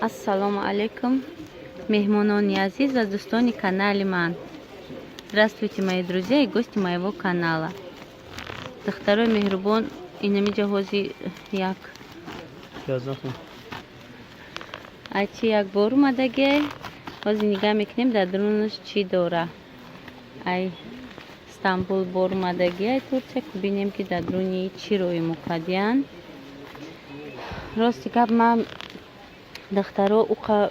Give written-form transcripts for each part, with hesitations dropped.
Ассалому алайкум, меҳмонони азиз ва дӯстони канали ман. Здравствуйте, мои друзья и гости моего канала. Духтарои меҳрубон, инами ҷаҳози як айчи як бор омадагиай. Ҳозир нигаҳ мекунем, дар дарунаш чӣ дора. Ай Стамбул бор омадагиай, Турсия. Бинем, ки дар даруни чӣ рои мукадиян. Рости гап, ман, духтаро, уқа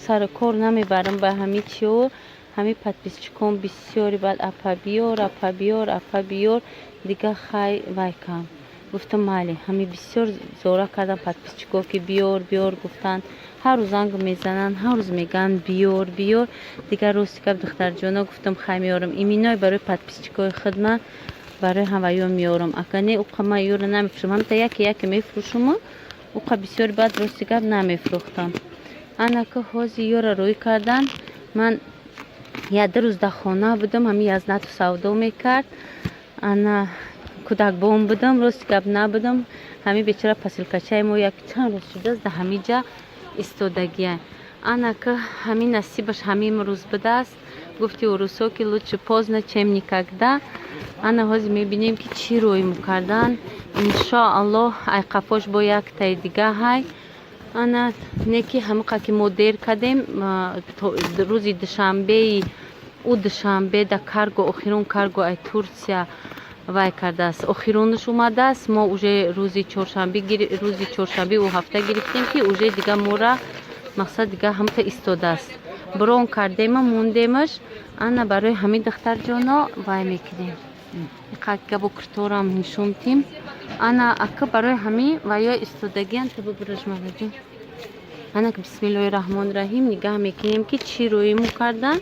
сари кор намебарам ба ҳами чио. Ҳами подписчикон бисёри баъд: «Апа, биёр, апа, биёр, апа, биёр». Дига хай, вай кам гуфтам, майли. Ҳами бисёр зора кардам подписчико, ки биёр, биёр гуфтанд. Ҳар рӯз занг мезананд, ҳар рӯз мегӯянд: «Биёр, биёр». Дигар, рости гап, духтарҷоно, гуфтам, хай, меёрам. Иминой барои подписчикои худма, барои ҳамаё меёрам. Ака не, уқа ман ёра намефурӯшам. Ҳамта яке яке мефурӯшуму уқа бисёри баъд, рости гап, намефурӯхтам. Анака ҳозир ёра рӯй кардан. Ман як ду рӯз дар хона будам, ҳами язнату савдо мекард. Ана кӯдакбон будам, рости гап, набудам. Ҳами бечора посылкачаи мо як чанд рӯз шудааст, дар ҳами ҷа истодагия. Анака ҳамин насибаш ҳамин рӯз будааст. Гуфти урусо, ки лучше поздно, чем никогда. Ана ҳозир мебинем, ки чӣ рӯй мукардан. Иншоаллоҳ, айқафош бо яктаи дига ҳай. Ана не, ки ҳамиқа ки мо дер кардем, рӯзи душанбеи ӯ душанбе да карго, охирон карго ай Турсия вай кардааст, охиронаш омадааст. Мо уже рӯзи чоршанбе, рӯзи чоршанбе ӯ ҳафта гирифтем, ки уже дига мора мақсад дига ҳамта истодааст. Брон кардема, мондемаш. Ана барои ҳамин, духтарҷоно, вай мекунем. Иқакгабо кирторам нишонтим. Ана ака, барои ҳамин ва ё истодагиан. Табубураш мараҷон. Анак, бисмиллоҳи раҳмони раҳим, нигаҳ мекунем, ки чӣ рӯиму кардан,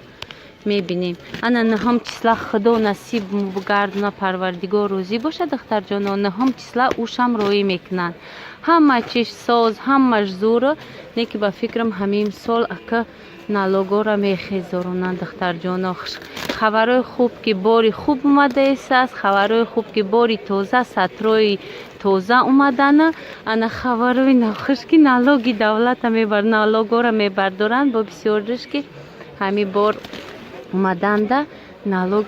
мебинем. Ана наҳум числа, Худо насиб бигардона, Парвардигор рӯзӣ бошад, духтарҷоно, наҳум числа ушам роӣ мекунанд. Ҳама чиз соз, ҳамаш зур. Не ки ба фикрам, ҳамин сол ака налогора мехезоронанд, духтарҷоно. Хабарҳои хуб, ки бори хуб омадаистааст. Хабарҳои хуб, ки бори тоза, сатрои тоза омадана. Ана хабарҳои нохуш, ки налоги давлата налогора мебардоранд. Бо бисёриш, ки ҳамин бор омаданда налог,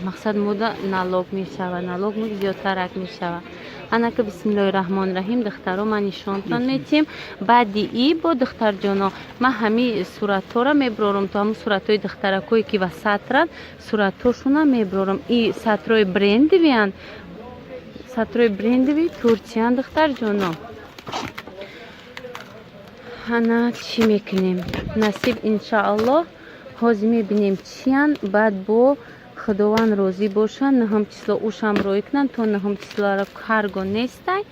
мақсад муда налог мешавад, налог зиёдтарак мешавад. Анака, бисмиллоҳи раҳмони раҳим, духтаро, ман нишонтон метиҳем. Баъди и бо, духтарҷоно, ман ҳамин суратҳоро меброрам, то ҳамун суратҳои духтаракое, ки ва сатранд, суратҳошона меброрам. И сатрои брендовиянд, сатрои брендовый Турсиянд, духтарҷоно. Ана чӣ мекунем, насиб, иншааллоҳ, ҳозир мебинем чиянд. Баъд бо Худованд розӣ бошад, наҳум число ушам роӣ кунанд. То наҳум числоро карго нестай.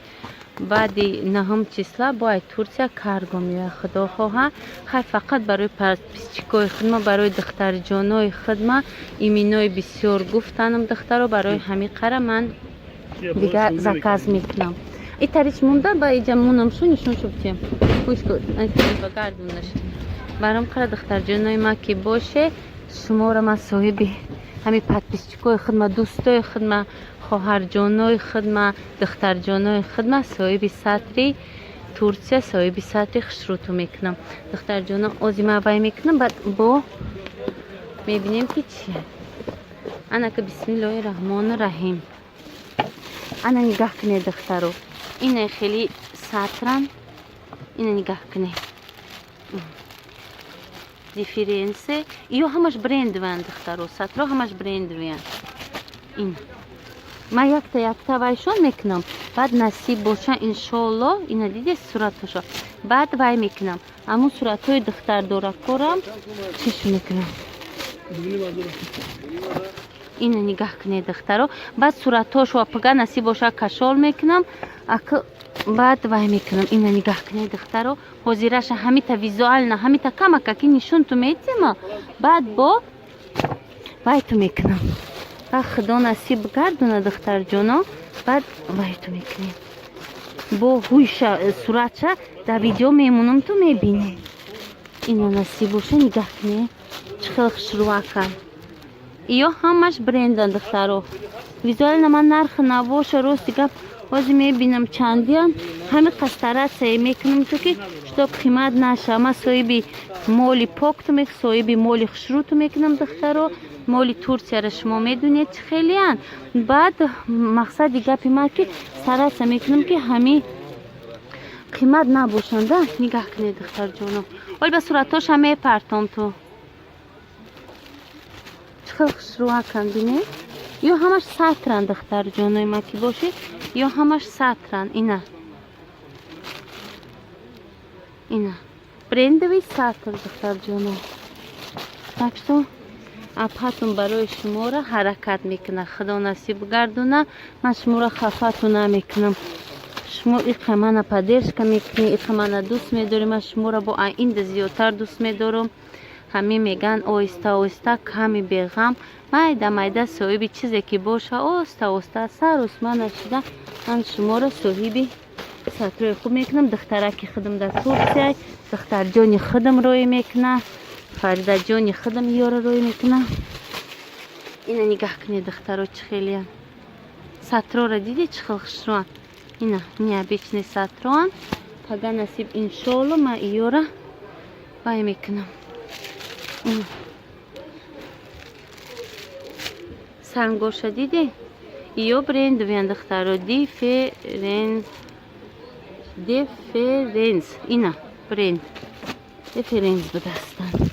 Баъди наҳум числа бо ай Турсия карго меояд, Худо хоҳа. Хай, фақат барои подписчикои худма, барои духтарҷонои худма иминои бисёр гуфтанам, духтаро, барои ҳамин қара ман дига заказ мекунам. И тарич монда ба иҷа монам, шу нишон шубтем гардунаш баром. Қара, духтарҷонои ма, ки боше, шуморо ман соҳиби ҳамин подписчикои худма, дӯстои худма, хоҳарҷонои худма, духтарҷонои худма, соҳиби сатри Турсия, соҳиби сатри хушрӯту мекунам. Духтарҷоно, ози ман вай мекунам, баъд бо мебинем, ки чия. Анака, бисмиллоҳи раҳмони раҳим. Ана нигаҳ кунед, духтаро, ина хеле сатран. Ина нигаҳ кунед, дифференсе. Ё ҳамаш брендовиянд, духтаро, сатро ҳамаш брендовиянд. Ин ман якта якта вайшон мекунам, баъд насиб боша, иншоалло. Ина диде суратҳошо, баъд вай мекунам, ҳамун суратҳои духтардоракорам чишу мекунам. Ина нигаҳ кунед, духтаро. Баъд суратҳошо пага, насиб боша, кашол мекунам, ака, баъд вай мекунам. Ина нигаҳ кунед, духтаро, ҳозираша ҳамита визуально, ҳамита камака ки нишонту метима, баъд бо вайту мекунам. Баъд Худо насиб гардона, духтарҷоно, баъд вайту мекунем. Бо ҳуйша суратша дар видео мемонам, ту мебинӣ. Ина насиб боша, нигаҳ кунед, чӣ хел хушрӯакам. Иё ҳамаш брендан, духтаро. Визуально ман нархи навоша, рости гап, Ҳозир мебинам чандиам, ҳами қастарасае мекунам, то ки чтоб қимат наша. Ман соҳиби моли покту соҳиби моли хушрӯту мекунам, духтаро. Моли Турсияро шумо медонед, чӣ хелиян. Баъд мақсади гапи ман, ки стараться мекунам, ки ҳами қимат набошанда. Нигаҳ кунед, духтарҷоно, оли ба суратҳоша мепартом. Ту чӣ хел хушрӯакан, бинед. Ё ҳамаш сатран, духтарҷонои ман, ки бошед, ё ҳамаш сатран. Ина, ина брендовый сатр, духтарҷоно. Так что апатун барои шуморо ҳаракат мекунад, Худо насиб гардона. Ман шуморо хафату намекунам. Шумо иқа мана поддержка мекунӣ, иқа мана дӯст медорӣ, ман шуморо бо инда зиёдтар дӯст медорам. Ҳамин мегӯянд, оҳиста оҳиста, ками беғам, майда майда соҳиби чизе ки боша, оҳиста оҳиста сарусма нашида, ман шуморо соҳиби сатрои хуб мекунам. Духтараки худам дар Турсия, духтарҷони худам рӯй мекуна, Фаридаҷони худам ёро рӯй мекуна. Ина нигаҳ кунед, духтаро, чӣ хелиян. Сатрора дидед, чӣ хел хушрӯан? Ина необычный сатроан. Пага насиб, иншоалло, ман иёра вай мекунам. Сангоша диде? Иё брендовиян, духтаро, Деференс. Ина бренд Деференс будастанд.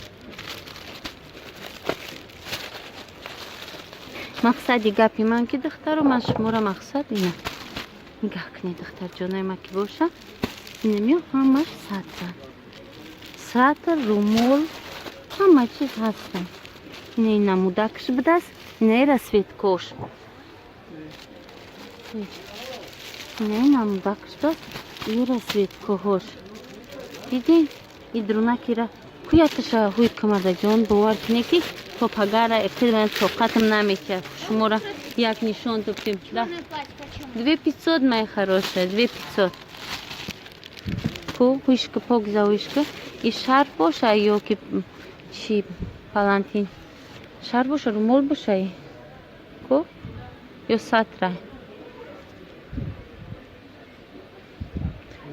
Мақсади гапи ман ки, духтаро, ман шуморо мақсад, ина нигаҳ кунед, духтарҷонои ман, ки боша, инамё ҳамаш сатран, сатр, румол, ҳама чиз ҳастанд. Ина ин намудакш будааст, инаи расцветкош, инаи намудакш будааст, и расцветкоҳош дидем. И друнакира куяташа ҳуй камардаҷон, бовар кунед, ки то пагара экирман тоқатам наметиҳад шуморо як нишон дубтем. 2500, моя хорошая, 2500. Ку ҳуйшка, покза ҳуйшка. И шарф боша ё ки чи, палантин, шарф боша, румол боша ку ё сатра.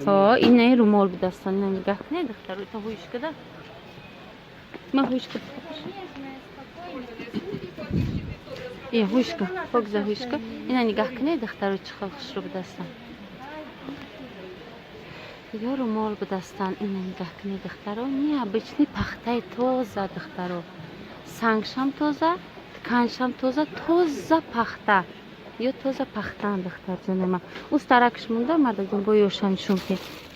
Ҳо, инаи румол будастан. Ина нигаҳ кунед, духтаро, то ҳуйшкада ма ҳуйшка. Е, ҳуйшка, покза ҳуйшка. Ина нигаҳ кунед, духтаро, чӣ хел хушрӯ будастан. Ё румол будастан. Ина нигаҳ кунед, духтаро, необычный пахтаи тоза, духтаро, сангшам тоза, тканшам тоза, тоза пахта, ё тоза пахтаан, духтарҷони ман. Ӯ старакш монда, мардаҷон, бо ёша нишон ки.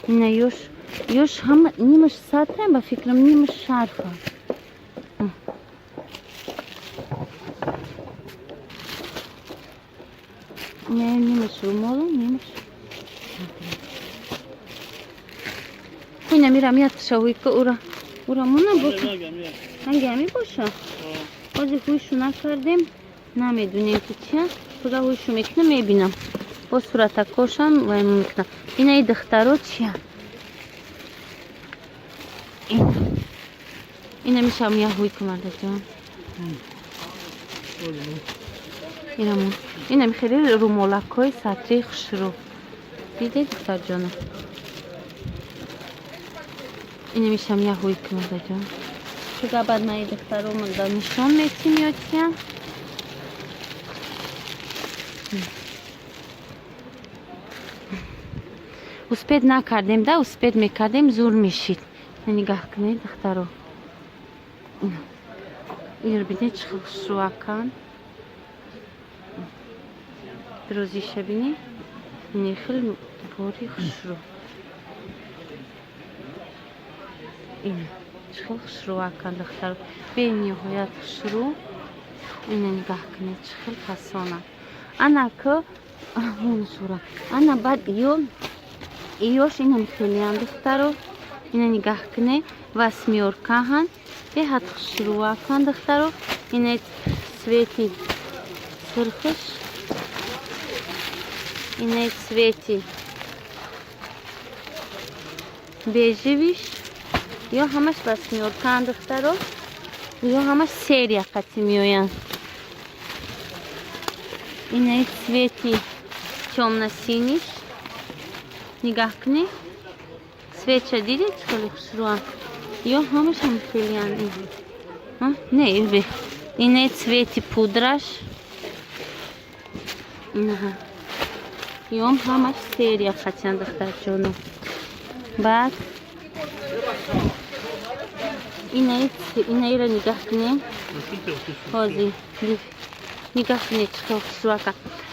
Ина ёш, ёш ҳама нимаш сатрам, ба фикрам, нимаш шарфа. Не, нимаш румолу, нимаш. Куйна мирам ятшавуйка ура. Ура мона боша. Ранги ҳами боша. Ҳозир ҳуйшу накардем, намедунем ки чия. Куда ҳуйшу мекунам, мебинам. Бо суратакошам вай мекунам. Инаи духтаро чия? Ина мешавам я ҳуй кумардаҷон. Инамон. Инами хеле румолакҳои сатрии хушрӯ. Дидед, духтарҷоно? Ина мешавам я ҳуй кумардаҷон. Шуга баъд ман и духтаро да нишон метим ё чия? Успеть накардем да, успеть мекардем, зур мешид. Нигаҳ кунед, духтаро. Инро бинед, чӣ хел хушрӯакан. Дирозиша бинед. Ини хел бори хушрӯ. Ина чӣ хел хушрӯакан, духтаро. Бениҳоят хушрӯ. Ина нигаҳ кунед, чӣ хел фасона. Ана ку шура. Ана баъд ё ёш инам хелиян, духтаро. Ина нигаҳ кунед, восьмёркаҳан, беҳад хушрӯакан, духтаро. Ина цвети сурхш, ина цвети бежевиш, ё ҳамаш восьмёркаан, духтаро, ё ҳамаш серия қатӣ меоянд. Инаи цвети Тёмно-синий. Нигаҳ кунӣ. Цвет ша дидед, чӣ хеле хушрӯам. Ё ҳамашам хелиян. Не, бе. Ине цвети пудраш. Инаҳа. Ём ҳамаш серия қатян, духтарҷоно. Баъд инаира нигаҳ кунем. Ҳозир нигаҳ кунед, чӣ хел хушрӯака.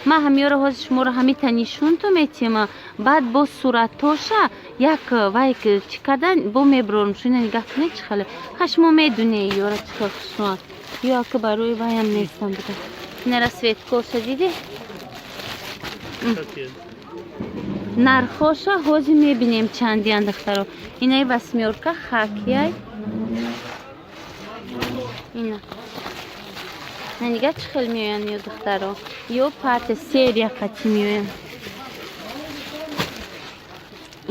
Ман ҳамиёро ҳозир шуморо ҳамита нишонту метиҳам, баъд бо суратоша як вай чӣ кардан бо меброрам. Шу ина нигаҳ кунед, чӣ хеле. Ха, шумо медунед ёра чӣ хел хушрӯан. Ё ака барои ваям нестам буда. Инара цветкоша диди? Нархоша ҳозир мебинем чандиян, духтаро. Инаи восьмёрка хакияй. Ина. На, нигаҳ, чӣ хел меоянд ё, духтаро. Ё партия серия қатӣ меоянд.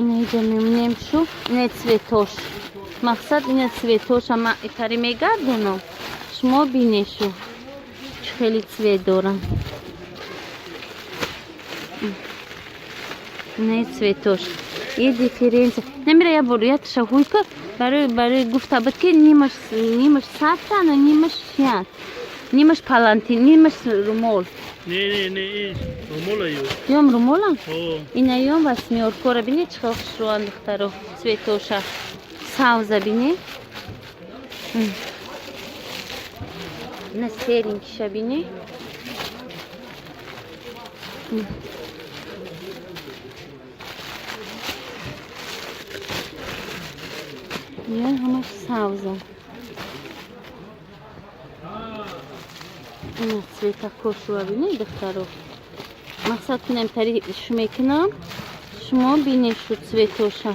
Ина иҷа мемонем шу, ина цветош. Мақсад ина цветоша ма итари мегардонам. Шумо бинешу чӣ хели цвет дорам. Инаи цветош. И дифференция. Намира я бор я ташахуйка барои гуфта буд, ки нимаш сатана, нимаш чиян. Нимаш палантин, нимаш румол. Не, иш румола ю. Ём румолам? О. Ина ём восьмёркора бинед, чӣ хел хушрӯан, духтаро. Цветоша. Савза бинед. На серенькиша бинед. Ё ҳамаш савза. Ина цветакошуа бинед, духтаро. Мақсад кунем тари шу мекунам. Шумо бинед шу цветоша.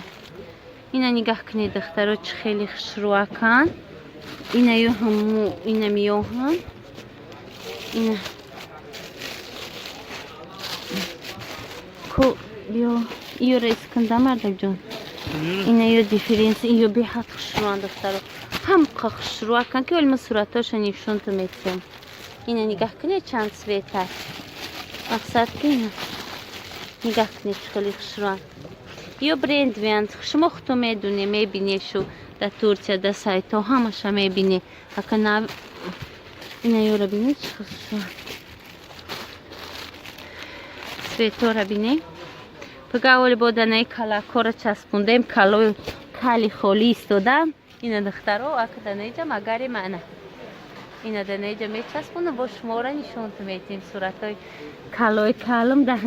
Ина нигаҳ кунед, духтаро, чӣ хеле хушрӯакан. Ина ё ҳаму ина миёҳан. Ина. Ку биё иёра исканда, мардакҷон. Ина ё дифференция, ё беҳад хушрӯан, духтаро. Ҳамқа хушрӯакан, ки оли ма суратоша нишонту метиҳам. Ина нигаҳ кунед, чанд цвет аст. Мақсад ки ина нигаҳ кунед, чӣ хеле хушрӯан. Ё бренд меянд. Шумо худто медунед, мебинед шу дар Турсия, дар сайтҳо ҳамаша мебинед. Ака нав ина ёра бинед, чӣ хушрӯан. Цветора бинед. Пага оли бо данаи калакора часпондем, калои кали холӣ истода. Ина, духтаро, ака данаиҷа магари мана. Ина данаиҷа мечаспонам, бо шуморо нишонту метиҳем суратҳои калои калм дар.